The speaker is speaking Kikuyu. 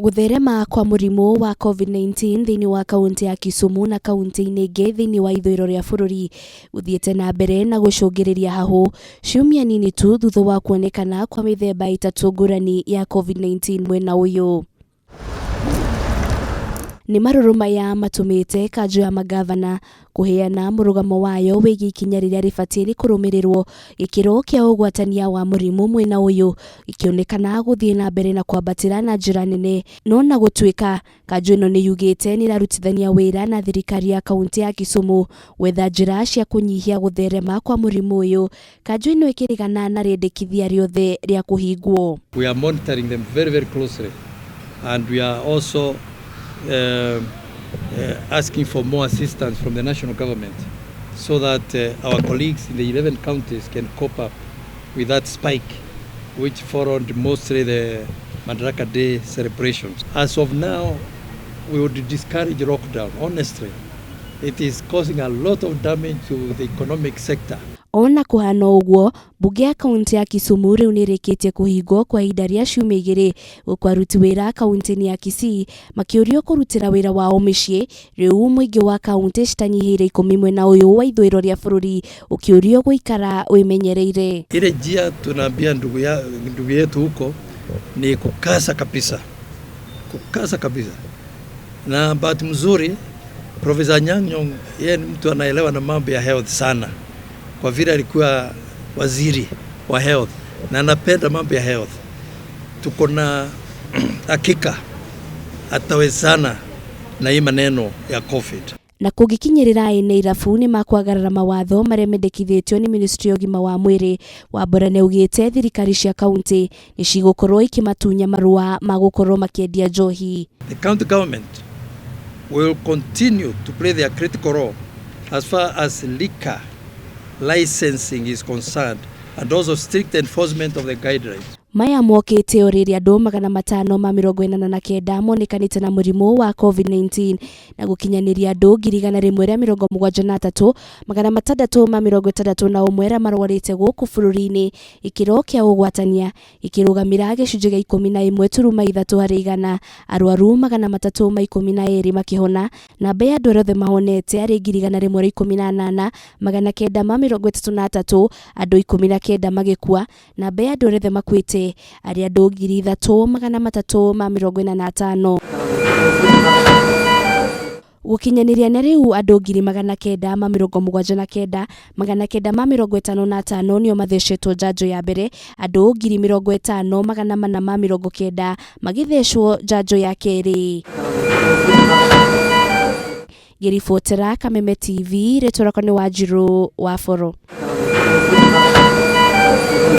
Gũtherema kwa mũrimũ wa Covid-19 thĩinĩ wa kaũntĩ ya Kisumu na kaũntĩ-inĩ ingĩ thĩinĩ wa ithũĩro rĩa bũrũri gũthiĩte na mbere na gũcũngĩrĩria hahũ ciumia nini tu thutha wa kuonekana kwa mĩthemba ĩtatũ ngũrani ya Covid-19 mwena ũyũ. Nĩ marũrũ maya matũmĩte kanjũ ya mangavana kũheana mũrũgamo wayo wĩgiĩ ikinya rĩrĩa rĩbatiĩ nĩ kũrũmĩrĩrwo gĩkĩro kĩa ũgwatania wa mũrimũ mwena ũyũ gĩkĩonekana gũthiĩ na mbere na kwambatĩra na njĩra nene. No na gũtuĩka kanjũ ĩno nĩ yugĩte nĩ ĩrarutithania wĩra na thirikari ya kauntĩ ya Kisumu gwetha njĩra cia kũnyihia gũtherema kwa mũrimũ ũyũ, kanjũ ĩno ĩkĩregana na rĩendekithia rĩothe rĩa kũhingwo. We are monitoring them very, very closely and we are also asking for more assistance from the national government so that our colleagues in the 11 counties can cope up with that spike which followed mostly the Madaraka Day celebrations. As of now, we would discourage lockdown, honestly. It is causing a lot of damage to the economic sector. Ona kũhana ũguo, mbunge ya kaũntĩ ya Kisumu rĩu nĩ ĩrĩkĩtie kũhingwo kwa ihinda rĩa ciumia 2 gũkũ aruti wĩra kaũntĩ-inĩ ya Kisii makĩũrio kũrutĩra wĩra wao mĩciĩ. Rĩu mũingĩ wa kaũntĩ citanyihĩire 10 mwena ũyũ wa ithũĩro rĩa bũrũri ũkĩũrio gũikara wĩmenyereire. Ile njia tunaambia ndugu yetu huko ni kukaza kabisa, kukaza kabisa. Na bahati mzuri Profesa Anyang' Nyong'o yeye ni mtu anaelewa na mambo ya health sana, kwa vile alikuwa waziri wa health na anapenda mambo ya health. Tuko na hakika atawezana na hii maneno ya COVID. Na kũngĩkinyĩrĩra ene irabu nĩ makwagarara mawatho marĩa mendekithĩtio nĩ ministry ya ũgima wa mwĩrĩ. Wambora nĩaugĩte thirikari cia kaũntĩ nĩ cigũkorwo ikĩmatunya marũa ma gũkorwo makĩendia njohi. The county government will continue to play their critical role as far as liquor licensing is concerned and also strict enforcement of the guidelines. Maya mokĩte o rĩrĩa andũ 589 monekanĩte na mũrimũ wa COVID-19 na gũkinyanĩria andũ 173,661 arĩa marwarĩte gũkũ bũrũri-inĩ. Gĩkĩro kĩa ũgwatania gĩkĩrũgamĩra gĩcunjĩ gĩa 11.3 harĩ igana, arwaru 312 makĩhona, namba ya andũ arĩa othe mahonete arĩ 118,933, andũ 19 magĩkua, namba ya andũ arĩa othe makuĩte arĩ andũ 3,345. Gũkinyanĩria na rĩu andũ 979,955 nĩo mathecetwo njanjo ya mbere, andũ 50,490 magĩthecwo njanjo ya kerĩ. Ngĩribotera Kameme TV, rĩtwa rĩakwa nĩ Wanjirũ wa Boro.